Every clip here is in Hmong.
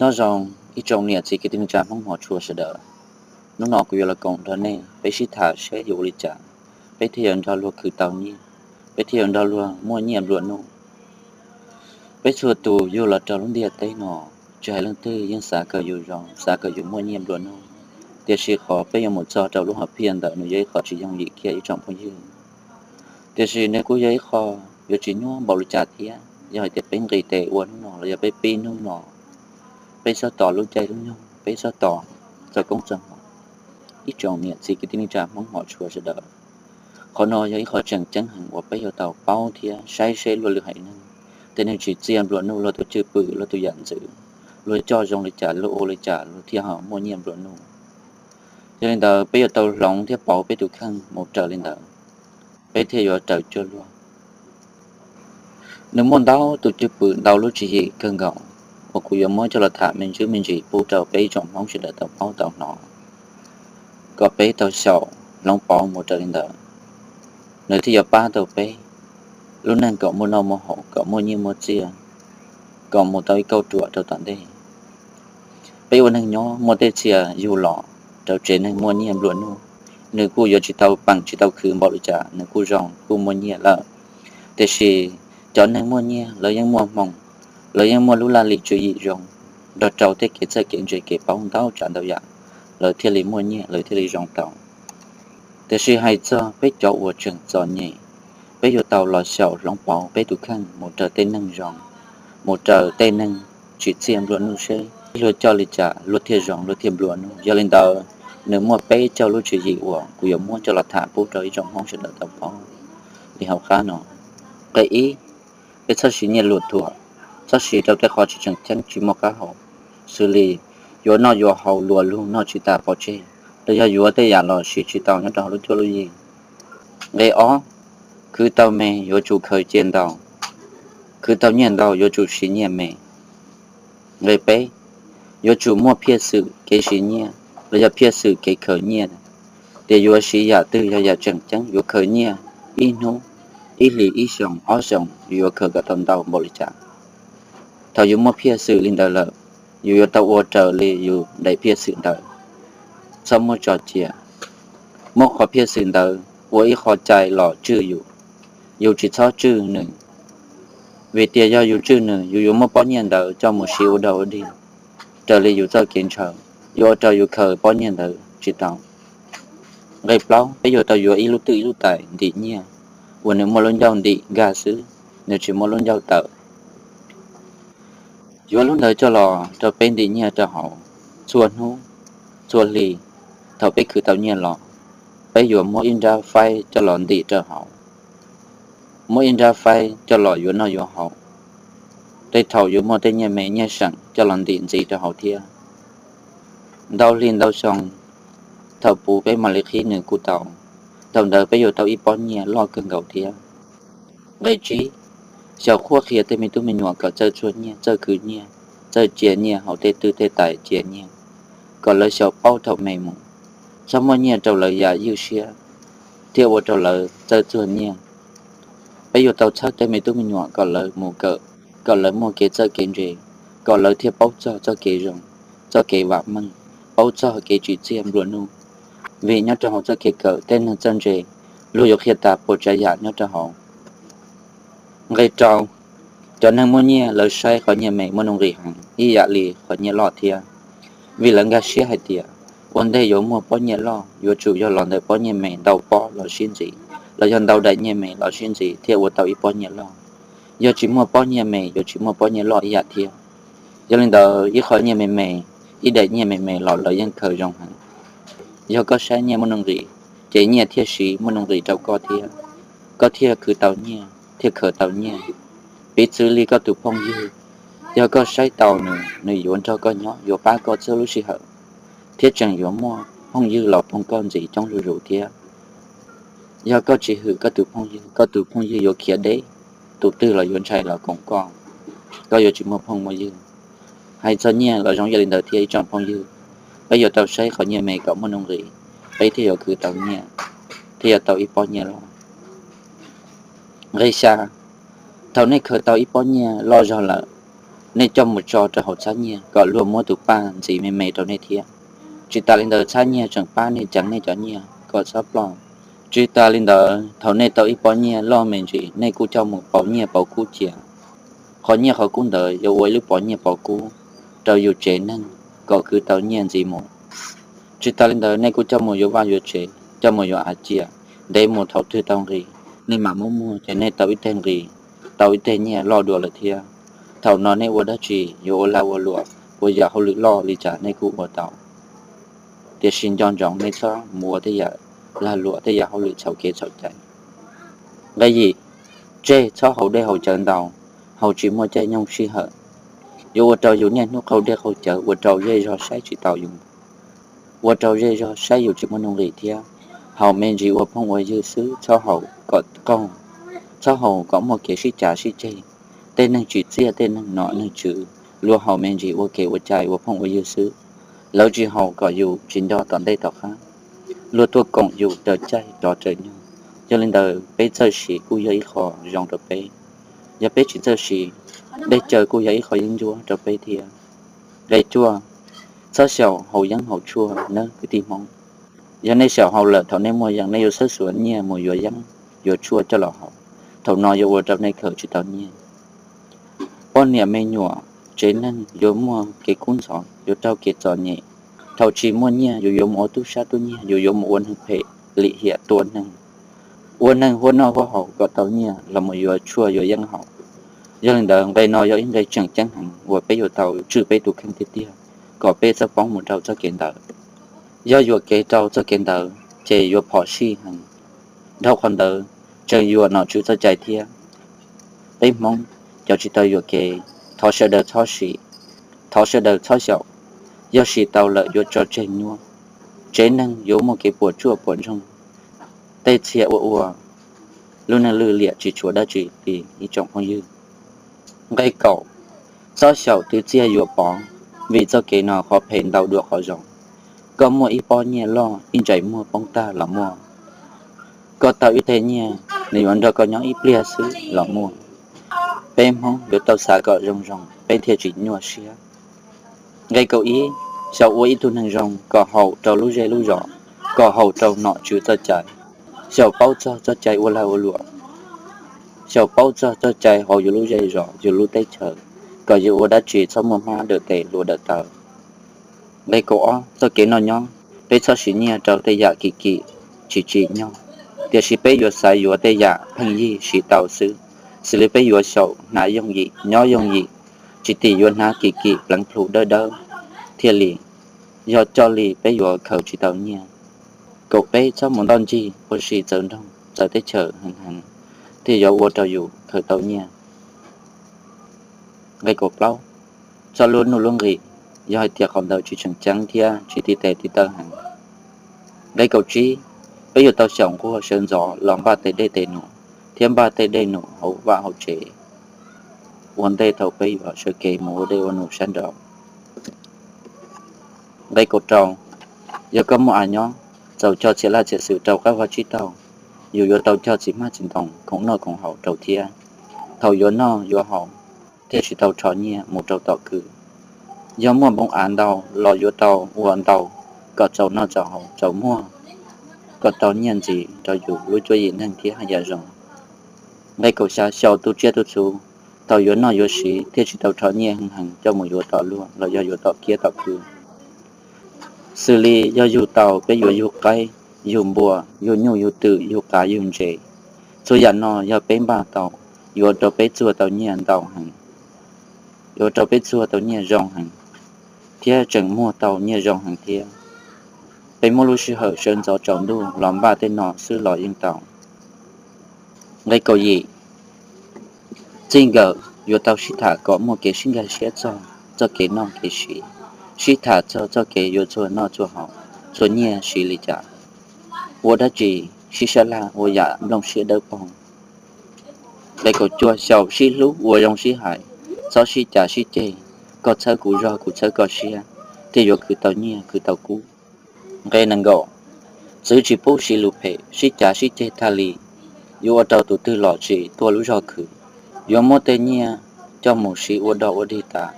Nyob zoo ib tsoom niam txiv kwv tij neej tsa Hmoob hmov tshua sawv daws. Hnub no kuv yuav los koom nrog nej peb sib tham seb yuav ua li cas peb thiaj yuav nrog luag khwv tau nyiaj, peb thiaj yuav nrog luag muaj nyiaj nplua nuj. Peb txhua tus yug los rau lub ntiaj teb no, tsis hais leej twg yeej xav kom yus zoo, xav kom yus muaj nyiaj nplua nuj. Tiam sis qhov peb yuav mus txog rau lub hom phiaj ntawd nws yog ib qho tsis yooj yim kiag ib tsoom phooj ywg. Tiam sis nws kuj yog ib qho yuav tsis nyuaj npaum li cas thiab. Yog hais tias peb nqis tes ua hnub no los yog peb pib hnub no, peb txhob tos lub caij lub nyoog, peb txhob tos txog koob txog hmoov. Ib tsoom niam txiv kwv tij neej tsa Hmoob hmov tshua sawv daws, qhov no yog ib qho tseem ceeb heev uas peb yuav tau paub thiab saib seb luag lwm haiv neeg, tej neeg tsim txiaj nplua nuj, luag tus cwj pwm, luag tus yam ntxwv, luag coj zoo li cas, luag ua li cas luag thiaj ho muaj nyiaj nplua nuj. Yog li ntawd peb yuav tau hloov thiab pauv peb tus kheej mus raws li ntawd, peb thiaj yuav raws cuag luag. Nws muaj ntau tus cwj pwm, ntau lub tswv yim kawg nkaus uas kuv yuav muab coj los tham me ntsis me ntsis pub rau peb ib tsoom Hmoob sawv daws tau paub tau hnov, kom peb tau xyaum hloov pauv mus raws li ntawd, nws thiaj yuav pab tau peb lub neej kom muaj noj muaj haus, kom muaj nyiaj muaj txiaj, kom mus tau ib kauj ruam rau tom ntej. Peb ua neeg nyob muaj tej txhia yug los rau tsev neeg muaj nyiaj nplua nuj, nws kuj yuav tsis tau peem tsis tau khwv npaum li cas, nws kuj zoo kuj muaj nyiaj lawm. Tiam sis cov neeg muaj nyiaj lawv yeej muaj hmoo, lawv yeej muaj lub laj lim tswv yim zoo nrog rau tej kev txawj kev ntse kev paub ntau tsav ntau yam, lawv thiaj li muaj nyiaj, lawv thiaj li zoo tau. Tiam sis hais txog peb cov uas tseem txom nyem, peb yuav tau los xyaum hloov pauv peb tus kheej mus raws tej neeg zoo, mus raws tej neeg tsim txiaj nplua nuj seb luag coj li cas luag thiaj zoo luag thiaj nplua nuj. Yog li ntawd, nws muaj peb caug lub tswv yim uas kuv yuav muab coj los tham pub rau ib tsoom Hmoob sawv daws tau paub li hauv qab no. Nqe ib, peb txhob siv nyiaj luag thuam, txhob siv rau tej qhov tsis tseem ceeb tsis muaj qab hau, xws li yuav noj yuav haus luag lug noj tsis tas pov tseg, los yog yuav tej yam los siv tsis tau nyob rau hauv lub cuab lub yig. Nqe ob, khwv tau me yuav tsum khaws cia ntau, khwv tau nyiaj ntau yuav tsum siv nyiaj me. Nqe peb, yuav tsum muaj phiaj xwm kev siv nyiaj los yog phiaj xwm kev khaws nyiaj, tias yuav siv yam twg yog yam tseem ceeb, yuav khaws nyiaj ib hnub, ib hlis, ib xyoos, ob xyoos, yus yuav khaws kom tau ntau npaum li cas. Thaum yus muaj phiaj xwm li ntawd lawm, yus yuav tau ua raws li yus daim phiaj xwm ntawd, txhob muab tso cia. Muab qhov phiaj xwm ntawd ua ib qho cai los tswj yus, yus tsis txhob tswj nws. Vim tias yog yus tswj nws, yus yuav muab pob nyiaj ntawd coj mus siv ua dog ua dig raws li yus txoj kev ntshaw, yuav ua rau yus khaws pob nyiaj ntawd tsis tau. Nqe plaub, peb yuav tau yuav ib lub twj ib lub tais ntim nyiaj uas nws muaj lub ncauj ntim nkag xwb, nws tsis muaj lub ncauj tawm. Yuav lub ntawd coj los rau peb ntim nyiaj rau hauv txhua hnub, txhua hli. Thaum peb khwv tau nyiaj los, peb yuav muab ib nrab faib coj los ntim rau hauv, muab ib nrab faib coj los yuav noj yuav haus. Tej thaum yuav muaj tej nyiaj me nyiaj seem coj los ntim ntxiv rau hauv thiab. Ntau hli ntau xyoo, thaum puv peb mam li qhib nws kuj tau. Thaum ntawd peb yuav tau ib pob nyiaj loj kawg nkaus thiab. Nqe tsib, xyaum qhuab qhia tej me tub me nyuam kom txawj txuag nyiaj, txawj khwv nyiaj, txawj cia nyiaj hauv tej twj tej tais cia nyiaj, kom lawv xyaum paub thaum me mus, txhob muab nyiaj rau lawv yam ywj siab thiaj ua rau lawv txawj txuag nyiaj. Peb yuav tau txhawb tej me tub me nyuam kom lawv mus kawm, kom lawv muaj kev txawj kev ntse, kom lawv thiaj paub txog txoj kev zoo, txoj kev vam meej, paub txog kev tsim txiaj nplua nuj. Vim nyob rau hauv txoj kev kawm tej neeg txawj ntse, luag yuav qhia tas puas tsav yam nyob rau hauv. Nqe rau, cov neeg muaj nyiaj lawv saib qhov nyiaj me muaj nuj nqis heev ib yam li qhov nyiaj loj thiab. Vim lawv nkag siab hais tias ua ntej yuav muaj pob nyiaj loj yuav tsum yog los ntawm pob nyiaj me ntau pob los sib ntxiv, los yog ntau daim nyiaj me los sib ntxiv thiaj ua tau ib pob nyiaj loj. Yog tsis muaj pob nyiaj me yuav tsis muaj pob nyiaj loj ib yam thiab. Yog li ntawd ib qho nyiaj me me, ib daim nyiaj me me los lawv yeej khaws zoo heev. Yog koj saib nyiaj muaj nuj nqis, ces nyiaj thiaj siv muaj nuj nqis rau koj thiab, koj thiaj khwv tau nyiaj thiaj khaws tau nyiaj. Piv txwv li koj tus phooj ywg, yog koj saib tau nws, nws yuav nrog koj nyob yuav pab koj txhua lub sij hawm, thiab tseem yuav muaj phooj ywg los phooj koj ntxiv coob zuj zus thiab. Yog koj tsis hwm koj tus phooj ywg, koj tus phooj ywg yuav khiav deb, tus twg los yuav ntshai los koom koj, koj yuav tsis muaj phooj muaj ywg. Hais txog nyiaj los zoo ib yam li ntawd thiab ib tsoom phooj ywg. Peb yuav tau saib qhov nyiaj me kom muaj nuj nqis, peb thiaj yuav khwv tau nyiaj, thiaj yuav tau ib pob nyiaj loj. Nqe xya, thaum nej khaws tau ib pob nyiaj loj zog lawm, nej coj mus tso rau hauv txhab nyiaj kom luag muab tus paj ntxiv me me rau nej thiab. Tsis tas li ntawd, txhab nyiaj tseem pab nej ceev nej cov nyiaj kom txhob ploj. Tsis tas li ntawd, thaum nej tau ib pob nyiaj loj me ntsis, nej kuj coj mus pauv nyiaj pauv kub cia. Qhov nyiaj qhov kub ntawd yuav ua ib lub pob nyiaj pob kub rau yus tsev neeg kom khwv tau nyiaj ntxiv mus. Tsis tas li ntawd, nej kuj coj mus yuav vaj yuav tsev, coj mus yuav av cia, ntev mus thaum twg tau nqi, nej mam muab muag ces nej tau ib teg nqi, tau ib teg nyiaj loj dua lawm thiab. Thaum no nej ua dab tsi, yuav ua lag ua luam, ua yam hauj lwm loj li cas nej kuj ua tau. Tiam sis nco ntsoov nej txhob mus ua tej yam lag luam, tej yam hauj lwm txhaum kev txhaum cai. Nqe yim, tseg txhob haus dej haus cawv ntau, haus tsis muaj caij nyoog sij hawm. Yuav ua rau yus niaj hnub qaug dej qaug cawv, ua rau zej zog saib tsis taus yus, ua rau zej zog saib yus tsis muaj nuj nqis thiab. Haus me ntsis ua phooj ua ywg xwb, txhob haus kom qaug, txhob haus kom muaj kev sib cav sib ceg. Tej neeg tsim txiaj, tej neeg nom neeg tswv, luag haus me ntsis ua kev ua cai ua phooj ua ywg xwb. Lawv tsis haus kom yus tsis nco tom ntej tom qab. Luag tuaj koom yus raws caij rov raws nyoog. Yog li ntawd, peb txawj siv kuj yog ib qho zoo rau peb. Yog peb tsis txawj siv, dej cawv kuj yog ib qho yeeb ncuab rau peb thiab. Nqe cuaj, txhob xyaum haus yeeb haus tshuaj nawb kwv tij Hmoob. Yog nej xyaum haus lawm, thaum nej muaj yeeb, nej yuav xawb xuas nyiaj mus yuav yeeb yuav tshuaj coj los haus. Thaum no yuav ua rau nej khaws tsis tau nyiaj. Poj niam me nyuam, tsev neeg yuav muaj kev kub ntxhov, yuav raug kev txom nyem. Thaum tsis muaj nyiaj, yus yuav mus ua tub sab tub nyiag, yus yuav mus ua neeg phem, lim hiam tua neeg, ua neeg huab noj huab haus kom tau nyiaj los mus yuav tshuaj yuav yeeb haus. Yog li ntawd, nqe no yog ib nqe tseem ceeb heev uas peb yuav tau tswj peb tus kheej tiag tiag kom peb txhob poob mus rau txoj kev ntawd. Yog yuam kev rau txoj kev ntawd ces yuav phom sij heev. Dhau qhov ntawd, tseem yuam nom tswv txoj cai thiab. Peb Hmoob cov tsis tau yuam kev, thov sawv daws txhob siv, thov sawv daws txhob xyaum. Yog siv tau lawm yuav tso tseg nyuaj, tsev neeg yuav muaj kev puas tsuaj puas ntsoog, tej txhia ua ua lub neej lwj liam tsis tshuav dab tsi li ib tsoom phooj ywg. Nqe kaum, txhob xyaum twv txiag yuam pov, vim txoj kev no qhov phem ntau dua qhov zoo. Koj muaj ib pob nyiaj loj, ib ntsais muag poob tag los muaj. Koj tau ib teg nyiaj, nws yuav nrog koj nyob ib pliag xwb los muaj. Peb Hmoob yuav tau xav kom zoo zoo, peb thiaj tsis nyuaj siab. Nqe kaum ib, xyaum ua ib tug neeg zoo kom haum rau lub zej lub zos, kom haum rau nom tswv txoj cai. Xyaum paub txog txoj cai ua lag ua luam, xyaum paub txog txoj cai hauv yus lub zej zos yus lub teb chaws, kom yus ua dab tsi txhob muaj hmab dawm tes hlua dawm taw. Nqe kaum ob, txoj kev noj nyob, peb txhob siv nyiaj rau tej yam kim kim tsis tsim nyog, tiam sis peb yuav xaiv yuav tej yam pheej yig siv tau xwb, xws li peb yuav xyaum hnav yooj yim, nyob yooj yim, tsis tim yuav hnav kim kim pleev plhu dawb dawb thiaj li, yog coj li peb yuav khaws tsis tau nyiaj. Kaum peb, txhob mus ntoj ncig ua si txawv nroog txawv teb chaws heev heev, thiaj yuav ua rau yus khaws tau nyiaj. Nqe kaum plaub, txhob luab nuj luab nqis, yog hais tias qhov ntawd tsis tseem ceeb thiab tsis tib tes tib taw heev. Nqe kaum tsib, peb yuav tau xyaum nquag sawv ntxov los npaj tej dej tej num, thiab npaj tej dej num hauv vaj hauv tsev ua ntej thaum peb yuav sawv kev mus ua dej ua num sab nraud. Nqe kaum rau, yog koj muaj av nyob, txaus cog txhia laj txhia xwm rau qab vag tsib taug, yus yuav tau cog txiv hmab txiv ntoo khoom noj khoom haus rau thiab. Thaum yuav noj yuav haus thiaj tsis tau rho nyiaj mus rau tom kwv. Yog muaj npoo av ntau los yuav tau ua ntau kom txaus noj txaus haus txaus muag, kom tau nyiaj ntxiv rau yus lub cuab yim neeg thiab haj yam zoo. Nqe kaum xya, xyaum tu tsiaj tu txhu, thaum yuav noj yuav siv thiaj tsis tau rho nyiaj heev heev coj mus yuav tom luag los yog yuav tom kiab tom khw. Xws li yog yug tau, peb yuav yug qaib, yug npua, yug nyuj yug twm, yug qav yug ntses, txhua yam no yog peb npaj tau, yuav rau peb txuag tau nyiaj ntau heev, yuav rau peb txuag tau nyiaj zoo heev, thiab tseem muag tau nyiaj zoo heev thiab. Peb muab lub sij hawm sawv ntxov tsaus ntuj los npaj tej no xwb los yeej tau. Nqe kaum yim, txij nkawm yuav tau sib tham kom muaj kev sib nkag siab txog txoj kev noj kev siv, sib tham txog txoj kev yuav txuag noj txuag haus, txuag nyiaj siv li cas, ua dab tsi sib sab laj ua yam nplooj siab dawb paug. Nqe kaum cuaj, xyaum sib hlub ua zoo sib hais, txhob sib cav sib ceg, koj txhawb kuv zog kuv txhawb koj siab, thiaj yuav khwv tau nyiaj khwv tau kub. Nqe nees nkaum, txwv tsis pub siv lus phem, sib cav sib ceg tag li, yuav ua rau tus twg los tsis tuaj lub zog khwv. Yuav muab tej nyiaj coj mus siv ua dog ua dig tas,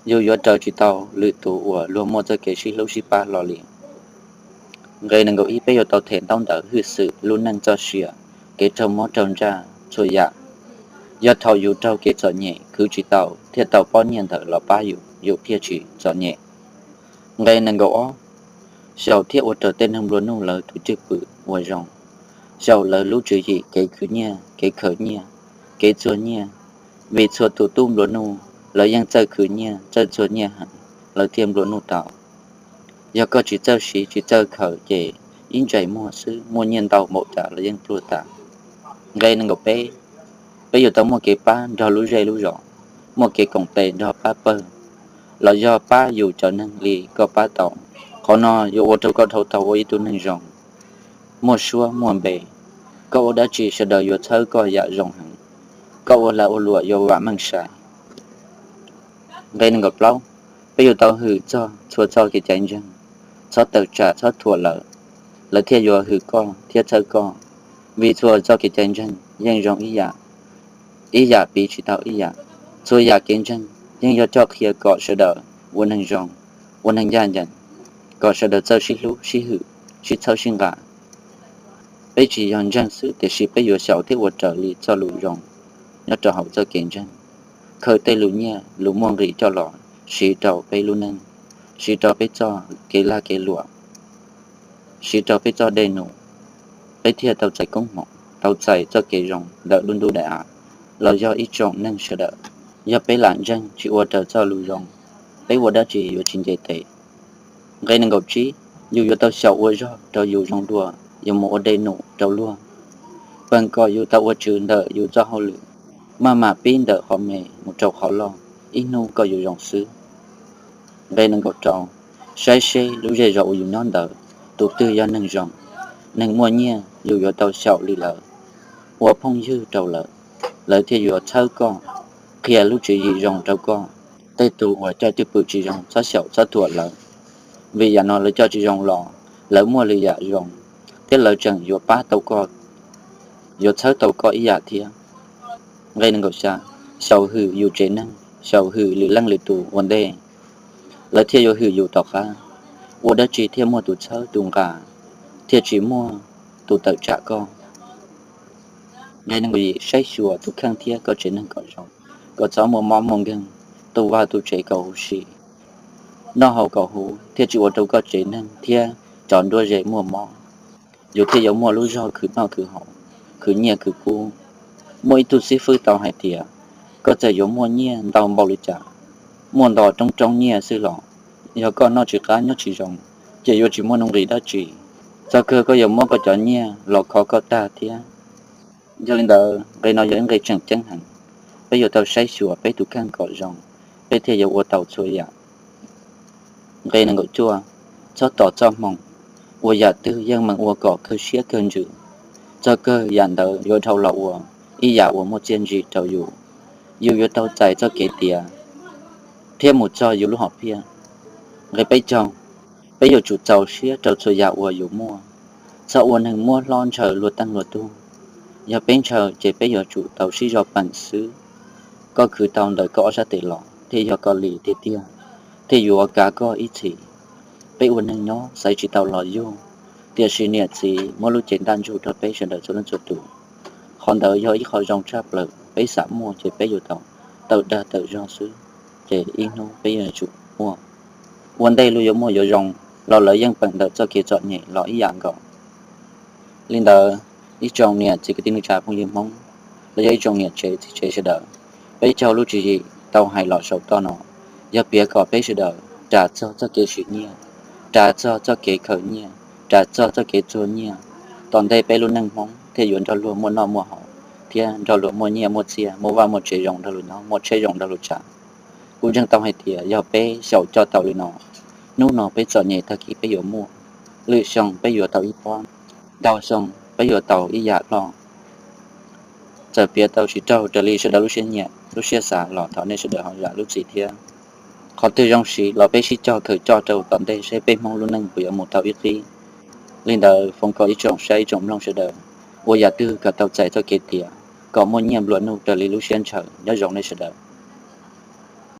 yus yuav raws tsis tau lwm tus uas luag muaj txoj kev sib hlub sib pab hlo li. Nqe nees nkaum ib, peb yuav tau them ntaub ntawv hwj xwm lub neej txoj sia, kev raug mob raug ntsaj txhua yam. Yog thaum yus raug kev txom nyem khwv tsis tau thiaj tau poj niam ntawd los pab yus, yus thiaj tsis txom nyem. Nqe nees nkaum ob, xyaum thiab ua raws tej neeg nplua nuj lawv tus cwj pwm uas zoo, xyaum lawv lub tswv yim kev khwv nyiaj, kev khaws nyiaj, kev txuag nyiaj, vim txhua tus tub nplua nuj lawv yeej txawj khwv nyiaj txawj txuag nyiaj heev, lawv thiaj nplua nuj tau. Yog koj tsis txawj siv tsis txawj khaws ces ib ntsais muag xwb muaj nyiaj ntau npaum cas los yeej pluag tas. Nqe nees nkaum peb, peb yuav tau muaj kev pab nrog lub zej lub zos, muaj kev koom tes nrog pab pawg, los yog pab yus cov neeg li koj pab tau. Qhov no yuav ua rau koj dhau tau ua ib tug neeg zoo, muaj suab muaj npe. Koj ua dab tsi sawv daws yuav txhawb koj yam zoo heev, koj ua lag ua luam yuav vam meej sai. Nqe nees nkaum plaub, peb yuav tau hwm txog txhua txoj kev cai ntseeg, txhob tawm tsam txhob thuam lawv, lawv thiaj yuav hwm koj thiab txhawb koj. Vim txhua txoj kev cai ntseeg yeej zoo ib yam, ib yam piv tsis tau ib yam. Txhua yam kev ntseeg yeej yog coj qhia kom sawv daws ua neeg zoo, ua neeg ncaj ncees, kom sawv daws txawj sib hlub sib hwm, sib txhawb sib nqa. Peb tsis yog ntseeg xwb tiam sis peb yuav xyaum thiab ua raws li txoj lus zoo nyob rau hauv txoj kev ntseeg, khaws tej lus nyiaj lus muaj nqis coj los siv rau peb lub neej, siv rau peb txoj kev lag kev luam, siv rau peb txoj dej num, peb thiaj tau txais koob hmoov, tau txais txoj kev zoo ntawm lub ntuj daim av, los yog ib tsoom neeg sawv daws. Yog peb lam ntseeg tsis ua raws txoj lus zoo, peb ua dab tsi yuav tsis nce tes. Nqe nees nkaum tsib, yus yuav tau xyaum ua zog rau yus zoo dua, yuav mus ua dej num rau luag, peem kom yus tau ua tswv ntawm yus txoj hauj lwm, maj mam pib ntawm qhov me mus rau qhov loj, ib hnub koj yuav zoo xwb. Nqe nees nkaum rau, saib seb lub zej zos uas yus nyob ntawd tus twg yog neeg zoo, neeg muaj nyiaj, yus yuav tau xyaum li lawv, ua phooj ywg rau lawv, lawv thiaj yuav txhawb koj, qhia lub tswv yim zoo rau koj. Tej tus uas coj cwj pwm tsis zoo txhob xyaum txhob thuam lawv, vim yam no lawv coj tsis zoo los lawv muaj lwm yam zoo, thiab lawv tseem yuav pab tau koj, yuav txhawb tau koj ib yam thiab. Nqe nees nkaum xya, xyaum hwm yus tsev neeg, xyaum hwm lwm leej lwm tus ua ntej, lawv thiaj yuav hwm yus tom qab. Ua dab tsi thiaj muaj tus txhawb tus nqa, thiaj tsis muaj tus tawm tsam koj. Nqe nees nkaum yim, saib xyuas tus kheej thiab koj tsev neeg kom zoo, kom txhob muaj mob muaj nkeeg, tu vaj tu tsev kom huv si, noj haus kom huv, thiaj tsis ua rau koj tsev neeg thiab cov nruab ze muaj mob. Yus thiaj yuav muaj lub zog khwv noj khwv haus, khwv nyiaj khwv kub. Muaj ib tug xib fwb tau hais tias, koj txawm yuav muaj nyiaj ntau npaum li cas, muaj nto roob roob nyiaj xwb los, yog koj noj tsis qab nyob tsis zoo, ces yuav tsis muaj nuj nqis dab tsi. Txog kawg koj yuav muab koj cov nyiaj los kho koj tag thiab. Yog li ntawd, nqe no yog ib nqe tseem ceeb heev. Peb yuav tau saib xyuas peb tus kheej kom zoo, peb thiaj yuav ua tau txhua yam. Nqe nees nkaum cuaj, txhob tos txoj hmoo, ua yam twg yeej meem ua kom kawg siab kawg ntsws. Txog kawg yam ntawd yuav dhau los ua ib yam uas muaj txiaj ntsig rau yus. Yus yuav tau txais txoj kev tiav thiab mus txog yus lub hom phiaj. Nqe peb caug, peb yuav tsum txaus siab rau txhua yam uas yus muaj. Txhob ua neeg muab hlob ntshaw luag teej luag tug. Yog peb ntshaw ces peb yuav tsum tau sib zog peem xwb. Koj khwv tau ntawm koj ob sab tes los thiaj yog koj li tiag tiag, thiaj yuav kav koj ib txhis. Peb ua neeg nyob xaiv tsis tau los yug, tiam sis niam txiv muab lub cev ntaj ntsug rau peb sawv daws txhua leej txhua tus. Qhov ntawd yog ib qho zoo tshaj plaws, peb xav muaj ces peb yuav tau tawm dag tawm zog xwb, ces ib hnub peb yuav tsum muaj. Ua ntej luag yuav muaj yuav zoo los lawv yeej peem ntawm txoj kev txom nyem los ib yam nkaus. Li ntawd, ib tsoom niam txiv kwv tij neej tsa phooj ywg Hmoob, los yog ib tsoom niam tsev txiv tsev sawv daws, peb caug lub tswv yim tau hais los saum toj no yog piav kom peb sawv daws ras txog txoj kev sim nyiaj, ras txog txoj kev khaws nyiaj, ras txog txoj kev txuag nyiaj. Tom ntej peb lub neej Hmoob thiaj yuav nrog luag muaj noj muaj haus, thiab nrog luag muaj nyiaj muaj txiaj, muaj vaj muaj tsev zoo nrog luag nyob, muaj tsheb zoo nrog luag tsav. Kuv ntseeg tau hais tias yog peb xyaum coj tau li no, hnub no peb txom nyem tag kis peb yuav muaj, lwm xyoo peb yuav tau ib pob, ntau xyoo peb yuav tau ib yam loj. Txawm piav tau tsis raug raws li sawv daws lub siab nyiam lub siab xav los thov nej sawv daws ho zam lub txim thiab. Qhov twg zoo siv los peb sib cog khaws coj rau tom ntej seb peb Hmoob lub neej puas yuav mus tau ib qib. Li ntawd foom kom ib tsoom saib ib tsoom mloog sawv daws ua yam twg kom tau txais txoj kev tiav, kom muaj nyiaj nplua nuj raws li lub siab ntshaw. Nyob zoo nej sawv daws.